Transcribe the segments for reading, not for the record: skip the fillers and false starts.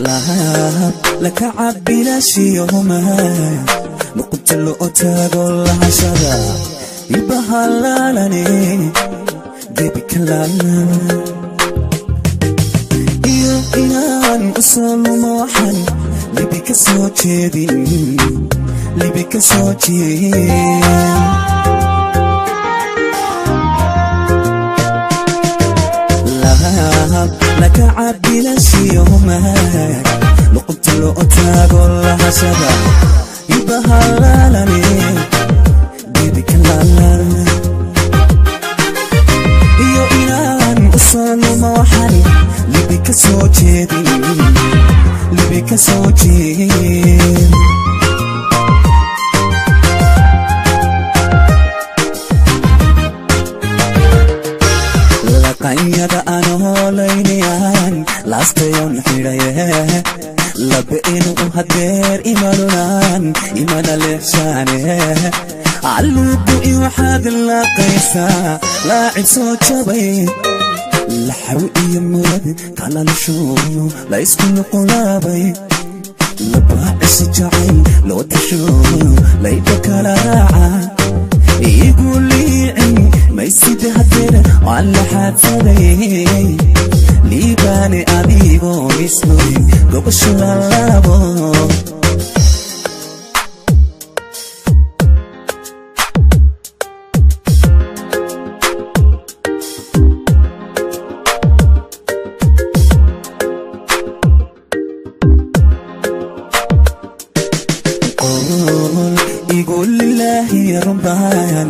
Laab laka cabilaashiyoma luqunta loo taago lahashada ibahalaalane gebi kalaalaba iyo inaan u soo lumo waxaan libi ka soo jeedin, libi ka soo jeedin. Laab laka cabilaashiyoma luqunta loo taago lahashada ibahalaalane gebi kalaalaba iyo inaan u soo lumo waxaan libi ka soo jeedin, libi ka soo jeedin. Laqanyada aan hoolaynayaan laastayoon xidhaye laba inuu hadeer imanulaan imana leexshaane calluugu i waxaad laaqaysaa laacib soo jabay laxaw iyo murad kalalasho la isku nuqulaabay labaacisi jacayl loo tasho laydha kala raaca igu liicin maysida hadeer waan la xaadsaday liibaane adigoo islurin gobasho lalaabo. Qowl igu lilaahi runbaan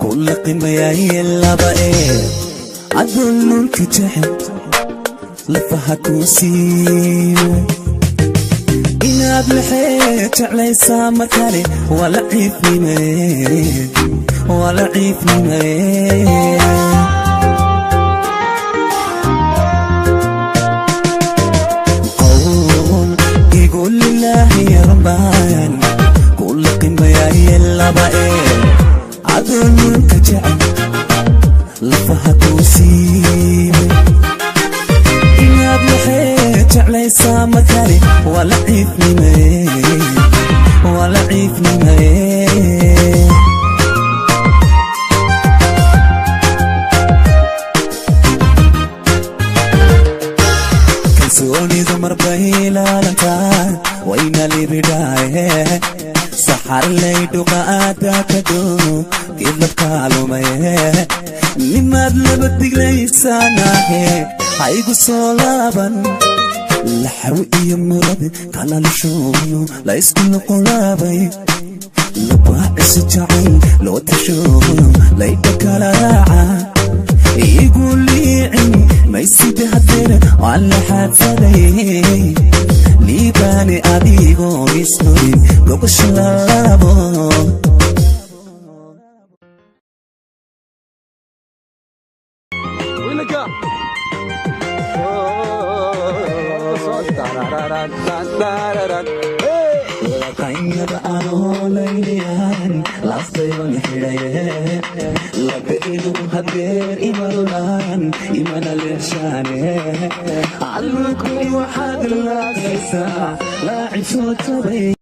kula qimayaye laba ee adululka jecel lafaha kuu siiyo inaad laxee jeclaysaa mar kale waa la ciifnime, waa la ciifnime. Qowl igu lilaahi runbaan kula qimayaye laba ee adululka jecel lafaha kuu siibay inaad waxay jeclaysaa mar kale waa la ciifnime, waa la ciifnime. Kalsoonidu marbay ilaalantaa wayna libidhaaye saxarlay dhuqa aadaa ka doono geedlabkaalumaye nimaad laba diglaysaanahe ha igu soo laaban laxaw iyo murad kalalasho la isku nuqulaabay labaacisi jacayl loo tasho laydha kala raaca igu liicin maysida hadeer waan la xaadsaday liibaane adigoo islurin gobasho lalaabo. Wiilka. Laqanyada aan hoolaynayaan laastayoon xidhaye laba inuu hadeer imanulaan imana leeshaane calluku waxaad laaqaysaa laacib soo jabay.